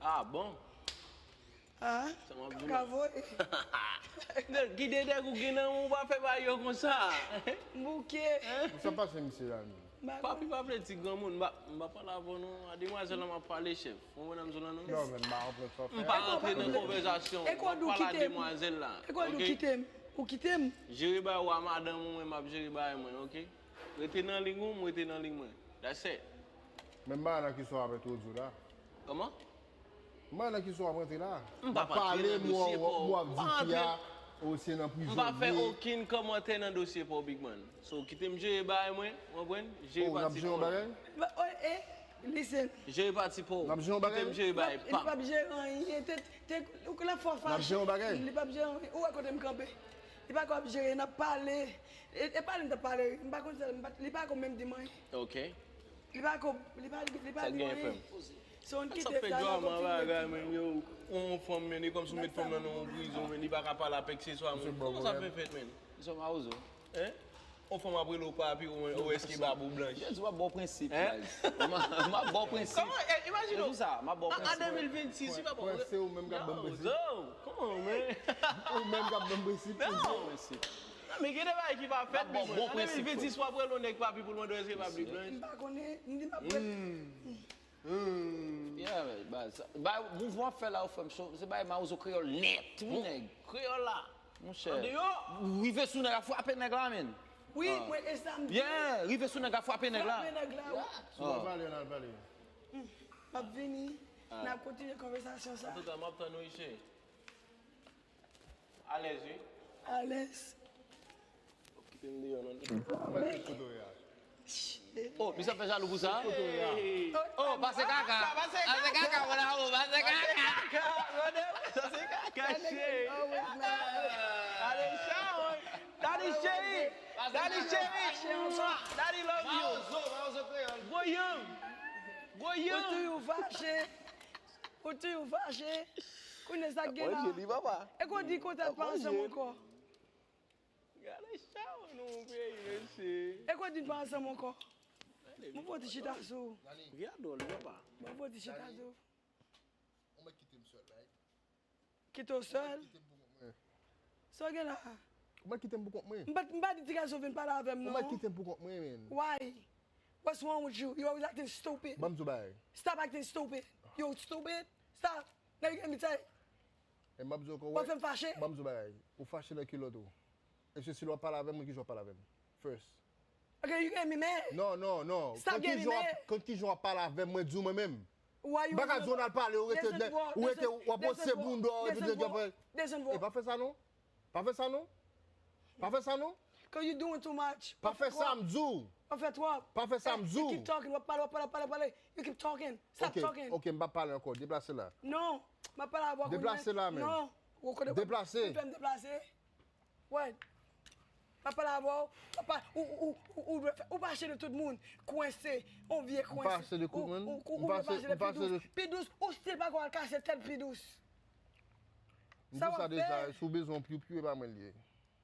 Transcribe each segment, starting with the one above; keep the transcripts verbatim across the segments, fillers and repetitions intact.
Ah bon? Ah, Sa m ap ou di ka la. Voye. Ki dede ou gen nan men w pa fè bagay yo konsa? Bouke. Sa pase misye la menm? Papi pa vle di granmoun, m pa m pa pale avè w non. A demwazèl la m ap pale chèf. Ou konprann sa m di w la non? Non, men m pa konprann sa w M fè. pa rantre nan konvèzasyon. E kwa M di w ap pale a kite m? Demwazèl la. E kwa di w Ok? Kite m? Ou kite m? Jere bagay ou a madanm ou, mwen m ap jere bagay mwen, ok? Rete nan liy ou, m rete nan liy mwen. That's it. Men m pa nan kesyon ap entwodui w la. Kòman? M pa nan kesyon ap rantre la. M pa Pale rantre nan dosye pa w. m w ap M pa di fi rantre. A, ou se nan M pa fè prizon. okenn kòmantè nan dosye pa w, Big Man. So, kite m jere bagay mwen, w konprann? Jere Oh, n ap pati jere pa yon w. bagay? Ba- Oy, eh, listen. Jere pati pa w. N ap jere yon bagay? Kite m jere bagay Li pa m. P ap jere anyen. Te, te, ou la fò N ap jere yon bagay? Li p ap jere anyen. Ou wè kote m kanpe. Li pa ka ap jere, n ap pale. E, e pale m t ap pale. M pa konn sa, m pa- li pa ko menm di m anyen. Ok. Li pa ko, li pa, li pa Sa di m gen anyen. frè m? So, n kite Sa fè sa, n dwa ap man bagay kontinye. Men yo, yon fanm men, e kòmsi w met fanm nan nan yon prizon men, li pa ka pale ap ekseswa men. Kòman sa fè fèt men? Misye Mawozo. Hein? Yon fanm ap rele w papi ou, ou èske bab ou blanch? Yo di w ap ba w prensip, Hein? guys. M ap ba w prensip. Kòman? Eh, imajine Yo w. di sa, m ap ba w An prensip. An de mil vennsis, li pa ba w. Prensip ou menm k ap ban m Yo, prensip. Zo, kòman men? Ou menm k ap ban m prensip. Non. Prensip. Non, men gen de bagay ki pa fèt, Bon, men bon an prensip, de mil vennsis w ap rele yon nèg papi pou l mande w èske l pa bib blanch. M pa konnen, m di m ap wè. Yeah, man, baz. Bay mouvman w ap fè la, ou fè m cho. Se bay Mawozo kreyòl nèt, wi, nèg. Kreyòl la. Monchè. Andeyò. Ou rive sou nèg la, frape nèg la, men. Wi, mwen e sa m di. Yeah, rive sou nèg la, frape nèg la. Frape nèg la, wi. Si w pa pale, n al pale. M ap vini. N ap kontinye konvèsasyon sa. Antouka, m ap tann ou, Iche. Alèz, wi. Alèz. Kite m deyò, non. Mwen ki kote w ye a? Oh, misye ap fè jalou pou sa? Hey. Oh, pase kaka. Pase kaka, mwen la, oh, pase kaka. Kaka, brother. Sa se kaka, cheri. Always, man. Allez, ciao. Daddy chéri. Daddy chéri. Daddy love you. Mawozo, Mawozo kreyòl. Gwo yanm. Gwo Ou yanm. toujou fache. Ou toujou fache. Kounye sa k gen la. Manje li, papa. E kon di kontan pa ansanm ankò. Gade chay nou peyi, mesye. E kon di pa ansanm ankò. Mwen fò ti chita sou. Vi a dwòl, wi, papa. Mwen fò ti chita sou. Ou mèt kite m sèl, right? Kite w sèl. Kite m pou kont mwen. Sa w gen la? Ou mèt kite m pou kont mwen. M pa, m pa di ti gason vin pale avè m Ou non. mèt kite m pou kont mwen, men. Why? What's wrong with you? You always acting stupid. Ban m di w bagay. Stop acting stupid. You stupid. Stop. Now you get me tight. E m ap di w ankò, W ap fè m fache? Ban m di w bagay. Ou fache nan kilòt ou. Èske si w ap pale avè m, ki jan w ap pale avè m? First. Okay, you get me mad. Non, non, non. Stop getting mad. Kon ki jan w ap pale avè m, mwen di w mwen menm. Why you M pa ka di w n al pale, ou rete, ou rete, w ap pose bounda w, epi w ap pale. Descend. E pa fè sa non. Pa fè sa non. Pa fè sa non. Cause you doing too much. Pa fè sa, m di w. Pa fè twòp. Pa fè sa, m di w. You keep talking. W ap pale, w ap pale, w ap pale, w ap pale. You keep talking. Stop Ok, talking. Ok, m pa pale ankò. Deplase la. Non. M ap pale avè w. Deplase la, men. Non. Ou konnen Deplase. Ou fè m deplase. What? M ap pale avè w. Ou pa, ou, ou, ou, ou, ou pa chede tout moun. Kwense. On vye kwense. Pa chede tout moun. Ou, ou, ou pa chede pi dous. Pi dous, ou still pa ka al kase tèt pi dous. M di sa deja, si w bezwen yon pyoupiou, e pa mwen l ye.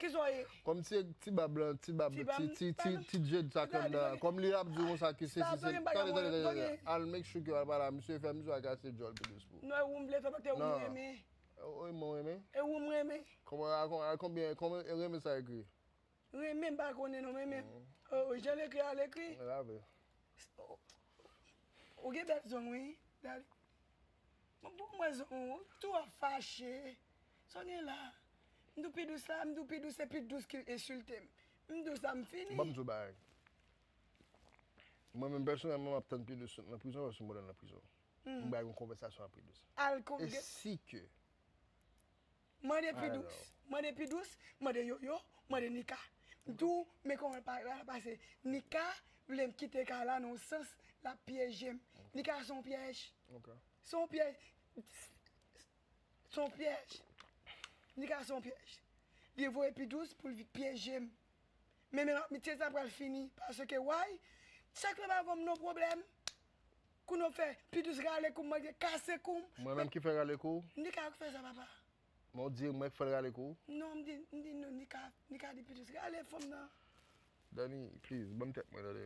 Kisa w ye? Kòm ti, ti bab lan, ti bab, ti, ti, ti, ti djed sa kòm nan. Kòm li ap di w konsa ki se, si se. Tande, tande, tande, tande. Al make sure ke w al pale a misye, fè misye al kase djòl pi dous pou. Non, e ou m vle fè, paske ou m renmen. O, e mwen renmen. E ou m renmen. Kòman, a, a, a konbyen, kòman renmen sa ekri? Renmen m pa konnen non, renmen. O, jan l ekri a, l ekri. Lave. Ou gen bèl zong, wi. Dali. Mwen bon mwen zong ou tou ap fache. Sa w gen la? M di w pi dous la, m di w pi dous, se pi dous ki ensilte m. M di w sa, m fini. Ban m di w bagay. Mwen menm pèsonèlman, m ap tann pi dous sot nan prizon, paske m wè l nan prizon. M bay yon konvèsasyon ak pi dous. E si ke Mande pi dous. Mande pi dous. Mande Yoyo. Mande Nika. M di w, men kòman l pa, pa pase. Nika vle m kite kay la nan yon sans, l ap pyeje m. Nika se yon pyèj. Se yon pyèj. Se yon pyèj. Nika se yon pyèj. Li voye pi dous pou l pyeje m. Men, men, men, sa pral fini. Paske, why? Chak lè m avè w, m nan pwoblèm. Kou nou fè, pi dous rale kou m, mwen kase kou m. Mwen menm ki fè rale kou w? Nika ki fè sa, papa. Men w di mwen k fè l rale kou w? Non, m di, m di non, Nika, Nika di pi dous rale fanm nan. Dani, please, ban m tèt mwen, tande.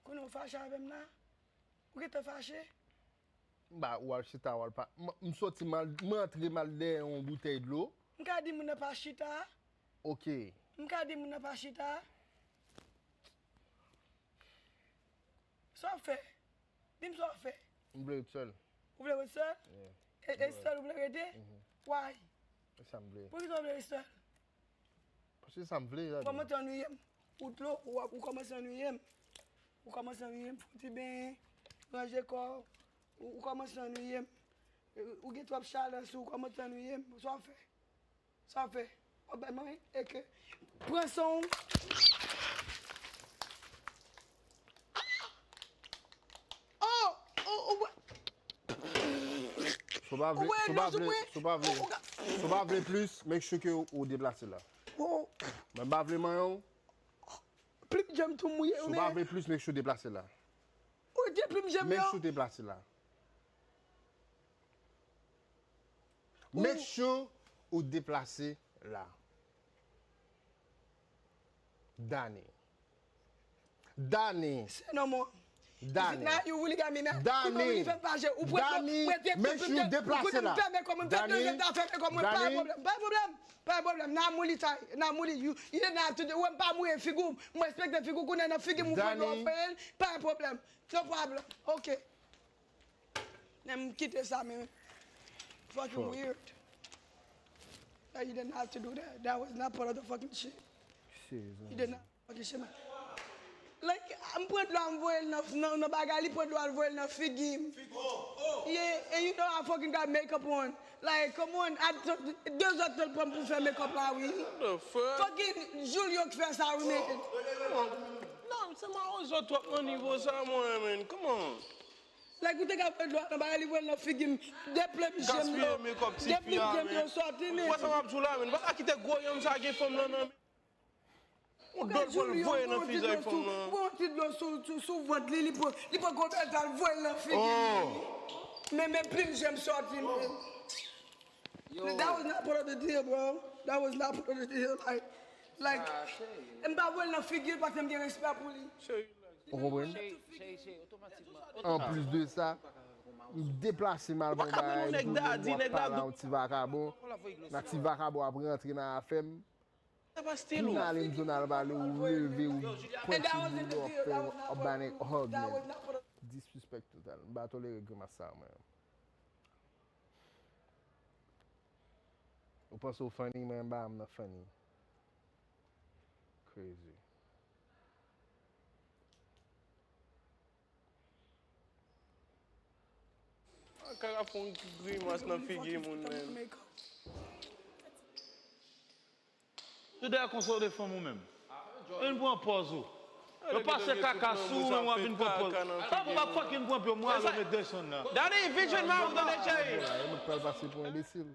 Kounye a w fache avè m la? Ou gentan fache? M ba ou al chita, ou al pa. M, m soti, m al, m antre, m al dèyè yon boutèy dlo. M ka di moun nan pa chita? Ok. M ka di moun nan pa chita? Sa w fè? Di m sa w fè. M vle ret sèl. Ou vle ret sèl? Yeah. E, e sèl ou vle rete? Mhm. Why? E sa m vle. Poukisa w vle ret sèl? Paske sa m vle, la. Kòmanse annuiye m. Ou dlo, ou, ou kòmanse annuiye m. Ou kòmanse annuiye m, fouti benyen, ranje kò w. Ou, ou kòmanse annuiye m. Ou gen twòp chalè sou ou, kòmanse annuiye m. Sa w fè? Sa w fè? W ap bay manyen? Eke. Pran san w. Oh! Oh, oh, wè. Si w pa vle, si w pa vle, si w pa vle, si w pa vle plis, make sure ke ou deplase la. Oh. Mwen m pa vle manyen w. Plim je m tou mouye. Si w pa vle plis, make sure w deplase la. Ou te plim je m yo. Make sure w deplase la. Make sure ou deplase la. Dani. Dani. Say no more. Dani. Is it now you really got me mad? Dani. Kote w vini fè m fache? Ou prete, Dani, prete, make sure ou deplase la. Kote m fèmen kò mwen, fèmen kò mwen, pa pwoblèm, pa pwoblèm, pa pwoblèm. Nan mouli tay, nan mouli, you, you didn't have to do, wè m pa mouye figi w, m respekte figi w, kounye a nan figi m ou pran yon fèmen, pa pwoblèm. No problem. Ok. Nan m kite sa, men. Fucking weird. That you didn't have to do that. That was not part of the fucking shit. You did not fucking shit, man. Like, m pran dlo a, m voye l nan, nan, nan bagay, li pran dlo a, l voye l nan figi m. Yeah, and you know I fucking got makeup on. Like, come on, a, de zòt tan l pran m pou fè makeup la, wi. The fuck? Fucking Julio ki fè sa, wi, men. Non, se mawozo twòp nan nivo sa, mwen, men. Come on. Like, ou te ka pran dlo a nan bagay, li voye l nan figi m. De plim je m yo. Gaspiye makeup tifi a, men. Ou wè sa m ap di w la, men. Pa ka kite gwo yanm sa gen fanm nan, nan, men. Yon dòl pran l voye nan fizay fanm nan. Ou pran yon ti dlo sou, sou, sou vant li, li pran, li pran gwo bèl sa, l voye l nan figi li. Men, men plim je m sòti, men. That was not part of the deal, bro. That was not part of the deal. Like, like, m pa voye l nan figi l paske m gen respè pou li. Ou konprann? Anplis de sa, m deplase m al pran bagay, m ap pale a yon ti vakabon. Nan ti vakabon ap rantre nan afè m. Kounye a lè m di w n al pale, ou leve, ou pwente dlo, w ap fè, w ap ba nèg hug, man. Disrespect total. M pa tolere grimas sa, mwen. Ou panse w funny, men m pa nan funny. Crazy. Kaka fè yon ti grimas nan figi moun, men. Ou dèyè konsa w defann ou menm. Vin pran pòz ou. Yo pase kaka sou ou, men w ap vin pran pòz. Pa pou m ap fucking pran pye w, mwen ale met desann la. Dani, vin jwenn mari w, tande, cheri. Yo mèt pral pase pou enbesil.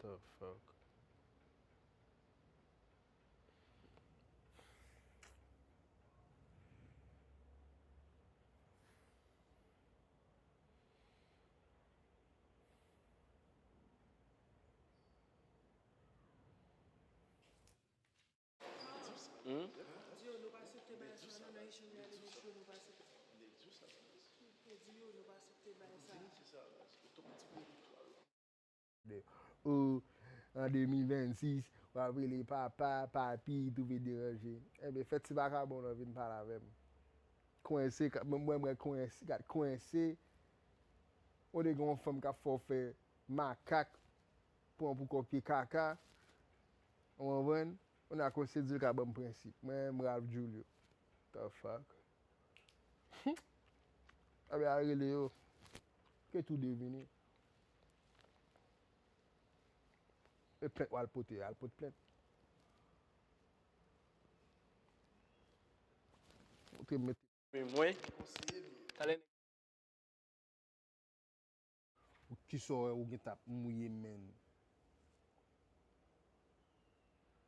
The fuck? Hmm? Di yo nou pa aksepte bagay sa, non, nan echanj la, nou di yo nou pa aksepte. Di yo nou pa aksepte bagay sa. Ou, an de mil vennsis, w ap rele papa, papi, twouve deranje. Enben, fè ti vakabon an vin pale avè m. Kwense, mwen, mwen, mwen kwense, gad, kwense. Ou te gen yon fanm k ap fè w fè makak, pran pou kòk pye kaka. Ou konprann? Ou nan kwense di l ka ban m prensip. Mwen, m Ralph Julio. The fuck? Ebyen, al rele yo. Ke tou de vini. E plent w al pote, al pot plent. Ou te mete. Men mwen. Talè nèg. Ou kisa w wè ou gentan ap mouye, menn?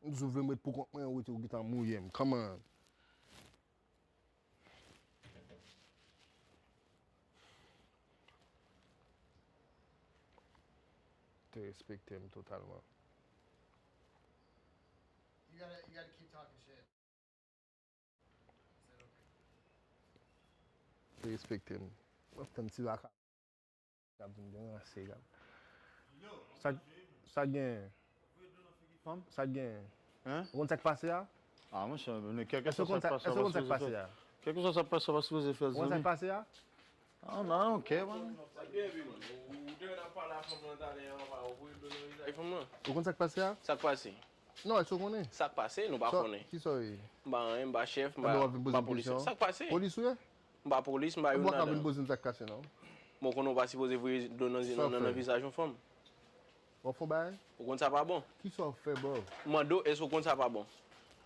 M di w vle m ret pou kont mwen, ou rete ou gentan mouye m. Come on. Respekte m totalman. You gotta, you gotta keep talking shit. Respekte m. W ap tann ti laka. K ap di m gen ranse, gad. Sa, sa k genyen? Sa k genyen? Hein? Ou konn sa k pase a? Ah, monchè, men kèlkeswa sa k pase a, pa sipoze fè. Kèlkeswa sa k pase a, pa sipoze fè, zanmi. Ou konn sa k pase a? Ah, non, ok, man. Sa k genyen, big man? Ou te wè n ap pale a fanm nan talè a, ou voye dlo nan vizaj fanm nan. Ou konn sa k pase a? Sa k pase? Non, èske w konnen? Sa k pase? Nou pa konnen. Kisa w ye? M pa anyen, m pa chèf, m pa polis. Sa k pase? Polis ou ye? M pa polis, m pa youn ladan yo. Ou pa ka vin poze m sa k pase, non. Bon, konnen w pa sipoze voye dlo nan, nan, nan vizaj yon fanm. W ap fè yon bagay? Ou konn sa pa bon. Kisa w ap fè, bro? M mande w, èske w konn sa pa bon?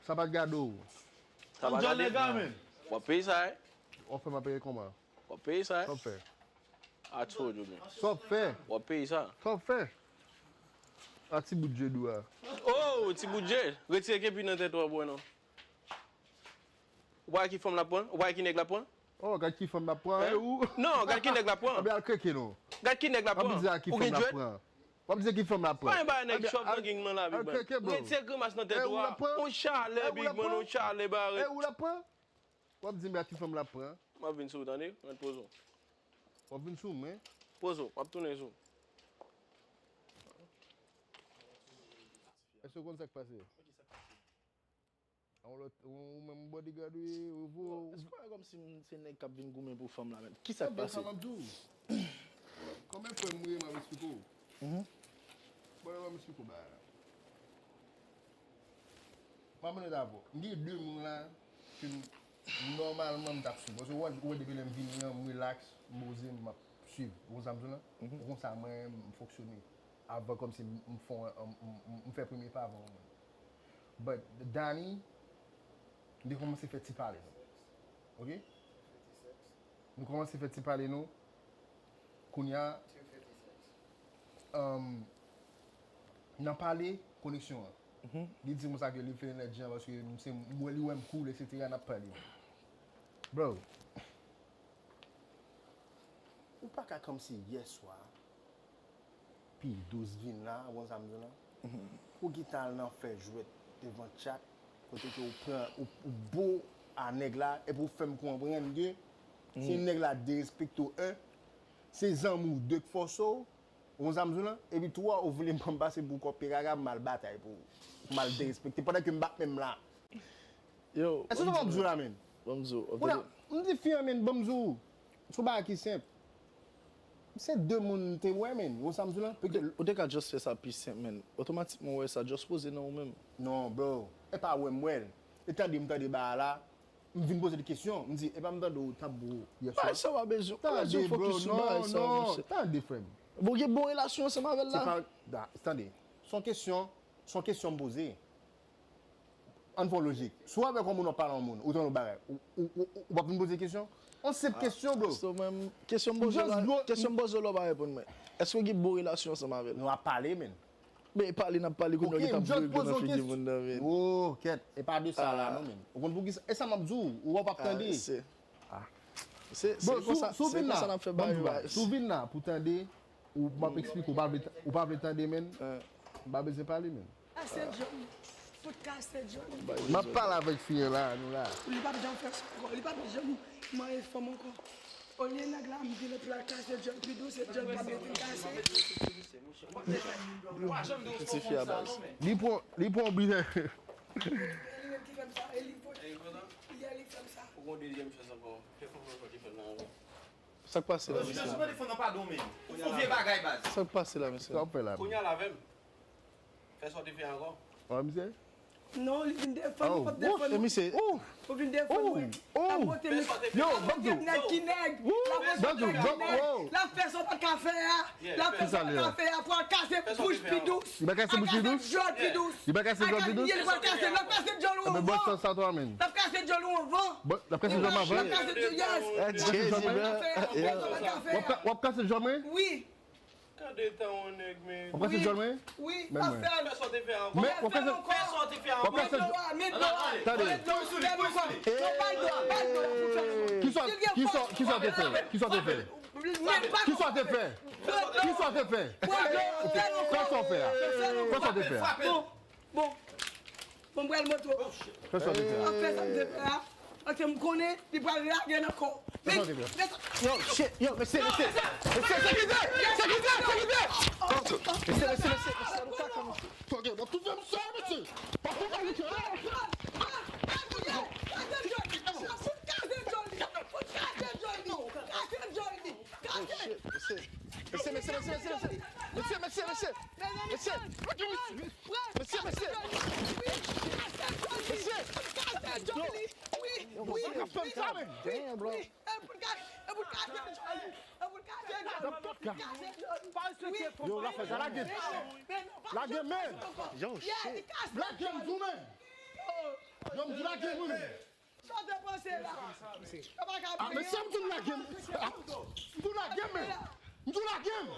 Sa pa t gade w. Sa pa gade w. W ap peye sa, wi. W ap fè m ap peye kòman? W ap peye sa, wi. Sa w ap fè? I told you, man. Sa w ap fè? W ap peye sa. Sa w ap fè? A ti bout je dou a. Oh, ti bout je. Retire kepi nan tèt ou a, bro, non. Ou pa wè ki fanm l ap pran? Ou pa wè ki nèg l ap pran? Oh, gad ki fanm l ap pran, e ou? Non, gad ki nèg l ap pran. Ebyen, al kreke non. Gad ki nèg l ap pran. W ap di a ki fanm l ap pran. W ap di ki fanm l ap pran. Pa yon bagay nèg chòv nan gang nan la, big man. Retire grimas nan tèt ou a. Yon chalè, big man, yon chalè bare. E ou l ap pran? W ap di m a ki fanm l ap pran. M ap vin sou ou, tande? Mwen poze w. W ap vin sou mwen? Poze w, m ap tounen sou ou. Èske w konn sa k pase? Yon lòt, ou, ou menm bodyguard ou ye, ou vo. Bon, èske w pa wè kòmsi m se nèg k ap vin goumen pou fanm la menm? Kisa k pase? Sa m ap di w. Kòman fè m ye, m ap eksplike w. Bon, m ap eksplike w bagay la. M ap mete w dabò. M gen de moun la ke m, nòmalman m t ap swiv. Paske ou wè, ou wè depi lè m vini an, m relax, m poze, m ap swiv. Ou konn sa m di w la? Ou konn sa mwen, m fonksyone. Avan kòmsi m, m fè, m, m, m, m fè premye pa avan yon moun. But Danny, m te kòmanse fè ti pale nou. Ok? Nou kòmanse fè ti pale nou. Kounye a, um, nan pale koneksyon an. Li di konsa ke li fè nèt jan paske m se, m wè li wè m cool, etsetera, n ap pale. Bro, ou pa ka kòmsi yèswa, P douz vin la, ou konn sa m di w la? Pou gita al nan fè jwèt devan tchat, kote ke ou pran, ou, ou bo a nèg la, epi ou fè m konprann ke se nèg la derespekte w, en, se zanmi w, de, k fòse w, ou konn sa m di w la? Epi twa, ou vle m pran m pase pou kòk pe kaka, m al batay pou ou, m al derespekte, pandan ke m pa t menm la. Yo, èske w konprann sa m ap di w la, menn? Ban m di w, ok. Kounye a, m di fi an, menn, ban m di w, se yon bagay ki senp. Se de moun m te wè, menn. Ou sa m di w la? Ou te ka just fè sa pi senp, menn. Otomatikman, w wè sa just poze nan ou menm. Non, bro. E pa wè m wè l. E tande m tande bagay la. M vin poze l kesyon. M di, e pa m tande w t ap bo yèswa? Bagay sa w pa bezwen. Ou pa bezwen fokis sou bagay sa, monchè. Tande, frè m. Bon, gen bon relasyon ansanm avè l la? Se pa, tande. Se yon kesyon, se yon kesyon m poze. Ann fè yon lojik. Si w avèk yon moun, w ap pale a yon moun, ou tande yon bagay, ou, ou, ou, ou p ap vin poze kesyon? Yon senp kesyon, bro. So, mwen, kesyon m poze w la, kesyon m poze w la, w pa reponn mwen. Èske w gen bon relasyon ansanm avè l? Nou ap pale, menn. Men pale n ap pale, kounye a w gentan boule dlo nan figi moun nan, menn. Oh, kèt, e pa de sa la, non, menn. Ou konn poukisa? E sa m ap di w, ou wè w p ap tande. Se, se konsa, se konsa n ap fè bagay yo. Si w vin la pou tande, ou m ap eksplike, ou pa vle, ou pa vle tande, menn. M pa bezwen pale, menn. Kase djòl. Fout kase djòl. M ap pale avèk fi an la, nou la. Li p ap janm fè sa ankò. Li p ap janm manyen fanm ankò. Olye nèg la, m vin epi l al kase djòl pi dous, e djòl pa mete kase. Ti fi a baz. Li pran, li pran bi. Li menm ki fè m sa, e li voye. Yè li fè m sa. Ou gon dezyèm chans ankò. Fè fanm nan sòti fè l nan ankò. Sa k pase la, mesye? Ou fè vye bagay, baz. Sa k pase la, mesye? Sa w ap fè la? Kounye a l avè m. Fè sa w te fè ankò. Wè, misye? Non, li vin defann ou, p ap defann ou. E misye? Ou vin defann mwen. L ap monte misye. Yo, Babdou. Nèg ki nèg. L ap monte nèg ki nèg. L ap fè sa w pa t ka fè a. L ap fè sa w pa t ka fè a pou al kase bouch pi dous. Li pa kase bouch pi dous? Al kase djòl pi dous. Li pa kase djòl pi dous? Li pral kase, l ap kase djòl ou anvan. L ap kase djòl ou anvan. L ap kase djòl, yes. L ap kase djòl mwen? W ap kase djòl mwen? Wi. Gade tan yon nèg, men. W ap kase djòl mwen? Wi, w ap fè l. Fè sa w te fè ankò. Fè l ankò. Fè sa w te fè ankò. W ap kase djòl mwen? Met dlo a, met dlo a. Tande. Met dlo a, fè l ankò. Non, bay dlo a, bay dlo a pou fè l ankò. Kisa, kisa, kisa w te fè? Kisa w te fè? Kisa w te fè? Ki sa w te fè? Fè sa w fè a. Fè sa w te fè a. Bon, bon. Bon, m pral montre w. Fè sa w te fè a. Ap fè sa m te fè a. Paske m konnen li pral lage nan kò w. Fè sa w te fè a. Yo, shit, yo, mesye, mesye. Mesye, sekirite! Sekirite! Sekirite! Mesye, mesye, mesye, mesye, nou ka kòmanse. Fòk yo, w ap tou fè m sa, mesye. W ap tou fè m sa. Fout kaze Johnny! Fout kaze Johnny! Kaze Johnny! Kaze! Mesye, mesye, mesye, mesye, mesye. Mesye, mesye, mesye. Mesye, mesye, mesye. Mesye, mesye. Mesye. Mesye. Yo, sa k ap fè m sa, men? Damn, bro. Yo, l ap fè sa, lage. Lage men. Yo, shit. Lage m tou, men. Yo, m di lage m, men. Sa w te panse la? Yo pa ka priye. Ah, men sa m di w lage m. Ah, m di w lage m, men. M di w lage m. M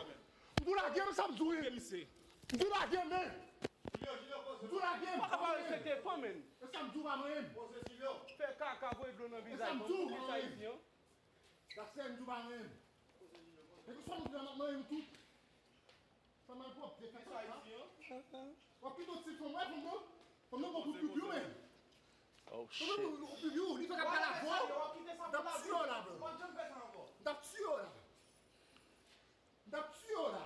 di w lage m, sa m di w ye. M di w lage m, men. M di w lage m. Papa pa respekte fanm, men. E sa m di w pa mwen menm. Fè kaka, voye dlo nan vizaj fanm, pou sa isi an. Dakse, m di w pa mwen menm. E ke swa nou di la m ap manyen nou tout. Sa malpwòpte, fè kaka. W ap kite yon ti fanm, wè fanm nan? Fanm nan gon kout pyoupiou, men. Oh, shit. Fanm nan gon kout pyoupiou, li fè k ap pale avè w. M t ap tiye w la, bro. M t ap tiye w la. M t ap tiye w la.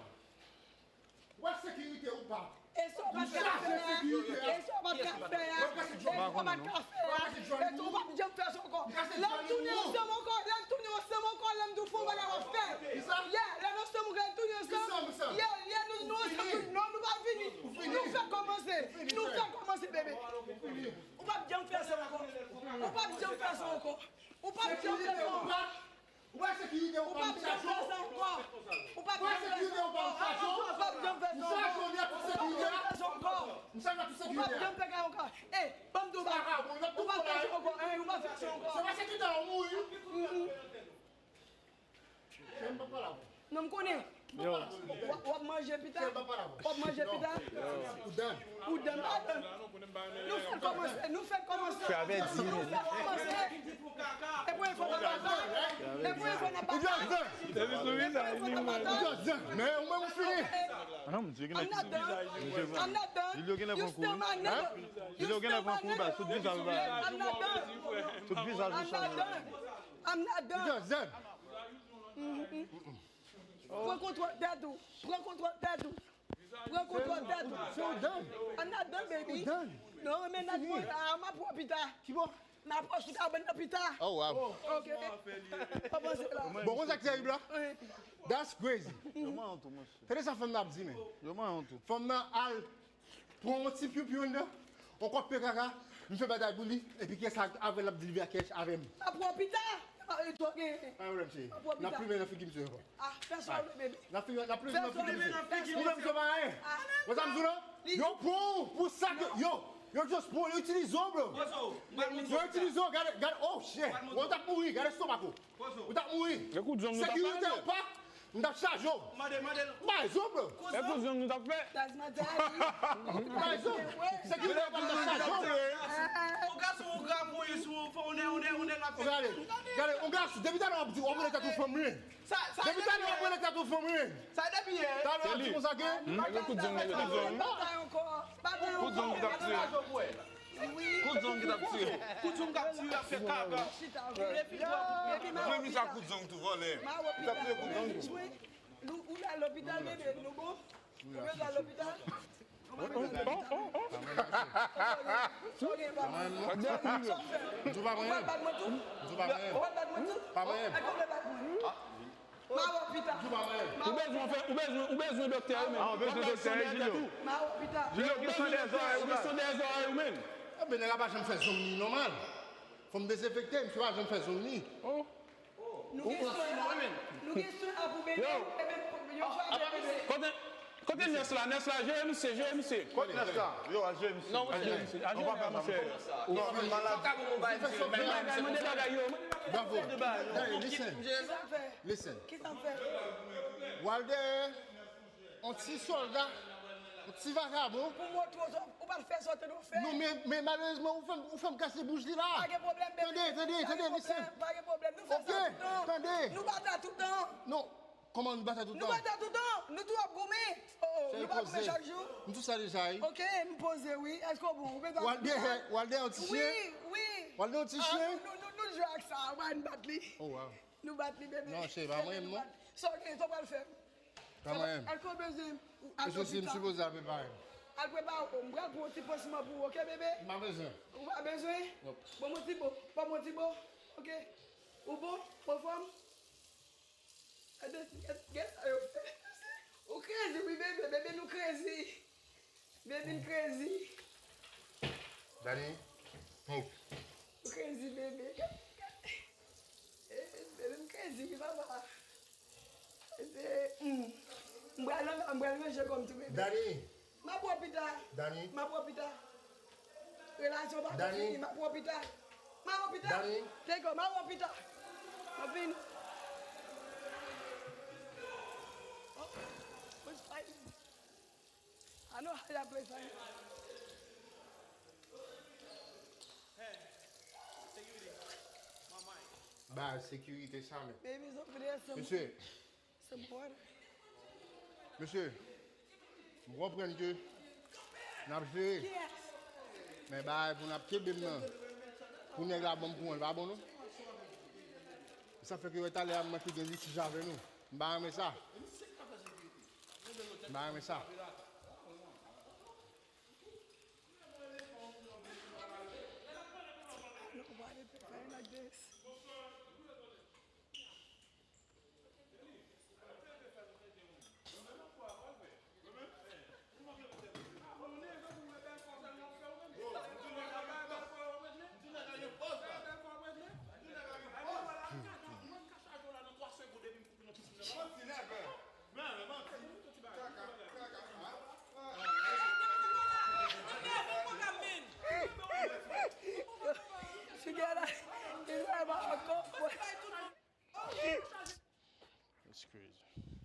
W ap sekirite ou pa? E sa w pa t ka fè a? E sa w pa t ka fè a? E sa w pa t ka fè a? E tou w p ap janm fè sa ankò. Lè n tounen ansanm ankò, lè n tounen ansanm ankò, lè m di w fè yon bagay w ap fè. Yeah, lè n ansanm ankò, lè n tounen ansanm. Yeah, yeah, nou, nou ansanm, nou, non, nou pa fini. Nou fèk kòmanse. Nou fèk kòmanse, bebe. Ou p ap janm fè sa ankò. Ou p ap janm fè sa ankò. Ou p ap janm fè sa ankò. Ou wè sekirite ou pa m chache w. Ou wè sekirite ou pa m chache w. M chache w nèt pou sekirite a. M chache tout sekirite a. Ou p ap janm fè sa ankò. Ou p ap fè sa ankò. Ou p ap fè sa ankò. Se pa sekirite a ou mouri. Chè m p ap pale avè w. Non, m konnen. Yo. W ap, w ap manje pita. W ap manje pita. Ou done. Ou done, pa done. Nou fèk kòmanse, nou fèk kòmanse. Frè avè di. Nou fèk kòmanse. E premye fwa n ap batay. E premye fwa n ap batay. Ou just done. Ou just done. Men ou menm ou fini. Ah non, m di gen nèg ki... I'm not done. I'm not done. Julio gen lè pran kou. You still my nigga. Julio gen lè pran kou, baz. Tout vizaj ou ba. I'm not done. Tout vizaj ou chanje. I'm not done. I'm not done. You just done. Pran kontwòl tèt ou. Pran kontwòl tèt ou. Pran kontwòl tèt ou. Se ou done. I'm not done, baby. Ou done. Non, men nan mwen la, m ap wè pita. Ki bò? M ap wè sou kabann nan pita. Oh, wow. Ok. Pa panse la. Bon, konn sa k terib la? That's crazy. Yo manyen w tou, monchè. Tande sa fanm nan ap di, men. Yo manyen w tou. Fanm nan al pran yon ti pyoupi anndan, yon kòk P K K, m fè batay pou li, epi kiyès avè l ap di li vin kèch avè m? M ap wè w pita. Ah, e twa gen. Pa gen pwoblèm, cheri. M ap wè w pita. N ap plimen nan figi misye ankò. Ah, fè sa w vle, bebe. N ap plimen, n ap plimen nan figi misye. Ou menm se pa anyen. Wè sa m di w la? Yo pran w pou sa ke, yo, yo just pran w, yo itilize w, bro. Yo itilize w, gade, gade, oh shit. Ou t ap mouri, gade estomak ou. Ou t ap mouri. Sekirite ou pa, m t ap chaje w. Mande, mande l. Bay zon, bro. E kout zong nou t ap fè. That's my daddy. Bay zon. Sekirite ou pa, m t ap chaje w. Yon gason, yon gran polis, yon, yon nèg, yon nèg, yon nèg ap fè. Gade, gade, yon gason, depi talè w ap di, w ap rele tèt ou fanm, wi. Depi talè w ap rele tèt ou fanm, wi. Sa depi yè. Talè w ap di konsa ke. E kout zong, e kout zong. Kout zong ki t ap tiye. Kout zong k ap tiye, ap fè kaka. Epi dwa kout pye. Mwen menm sa kout zong tou vòlè. Li t ap tiye kout zong tou. Ou, ou la lopital, bebe, nou bon? Ou bezwen al lopital? Ou pa bezwen al lopital? Sa w gen pa mwen? Sa w fè? Ou pral bat mwen tou? Ou pral bat mwen tou? Èske w vle bat mwen? M a wè w pita. Ou bezwen fè, ou bezwen, ou bezwen doktè wi menm. Ah, ou bezwen doktè wi, Julio. M a wè w pita. Julio, ou gen san dè zòrèy, ou gen san dè zòrèy ou menm. Ebyen, nèg la pa janm fè zong li nòmal. Fò m dezenfekte, misye pa janm fè zong li. Oh. Nou gen swen la. Nou gen swen la pou bebe. Yo. Bebe, yo jwe avèk bebe. Kote, kote nès la, nès la, jere misye, jere misye. Kote nès la? Yo, al jere misye. Non, al jere misye. Al jere misye, monchè. Ou pa fè malad. Mande bagay yo, mande bagay yo. Bravo. Listen. Kisa fè? Listen. Kisa fè? Walder, yon ti sòlda, yon ti vakabon. Pou montre w, ou pa t fè sa w te dwe fè. Non, men, men malerezman, ou fè m, ou fè m kase bouch li la. Pa gen pwoblèm, bebe. Tande, tande, tande, listen. Pa gen pwoblèm, nou fè sa toutan. Ok, tande. Nou bat la toutan. Non. Kòman nou batay tout tan? Nou batay tout tan. Nou tou ap goumen. Oh, oh, nou pa goumen chak jou. M tou sa deja, wi. Ok, m poze, wi. Èske w bon? Ou bezwen... W al dèyè, w al dèyè yon ti chen? Wi, wi. W al dèyè yon ti chen? Nou, nou, nou, nou jwe ak sa. Ou pa vin bat li. Oh, wow. Nou bat li, bebe. Non, cheri, pa mwen menm, non. Sa w gen, sa w pral fè? Pa mwen menm. Èske w bezwen al lopita? Mesye, si m sipoze al prepare m. Al prepare w. M pral pran yon ti panseman pou ou, ok, bebe? M pa bezwen. Ou pa bezwen? Nonp. Bon, yon ti bo. Bon, yon ti bo. Ok. Ou bon? Ou anfòm? Gade, gade, gade sa yo fè. Ou crazy, wi, bebe. Bebe, nou crazy. Bebe, n crazy. Dani. Oh. Ou crazy, bebe. Gade, gade. Eh, bebe, m crazy, wi, papa. Eh, hmm. M pral, m pral ranje kò m tou, bebe. Dani. M ap wè w pita. Dani. M ap wè w pita. Relasyon pa ka fini, m ap wè w pita. M ap wè w pita. Dani. Take off, m ap wè w pita. M ap vini. Oh, what's fighting? I know how y'all play fighting. Ba sekirite sa, men. Baby, it's over there somewhere. Mesye, Mesye, m konprann ke n ap jere, men bagay pou n ap kenbe m nan, pou nèg la ban m kou an, li pa bon non. Sa fè ke wè talè a m manke gen litij avè nou. M pa renmen sa. M pa renmen sa. Nobody preparing like this. Together, it's about a couple. It's crazy.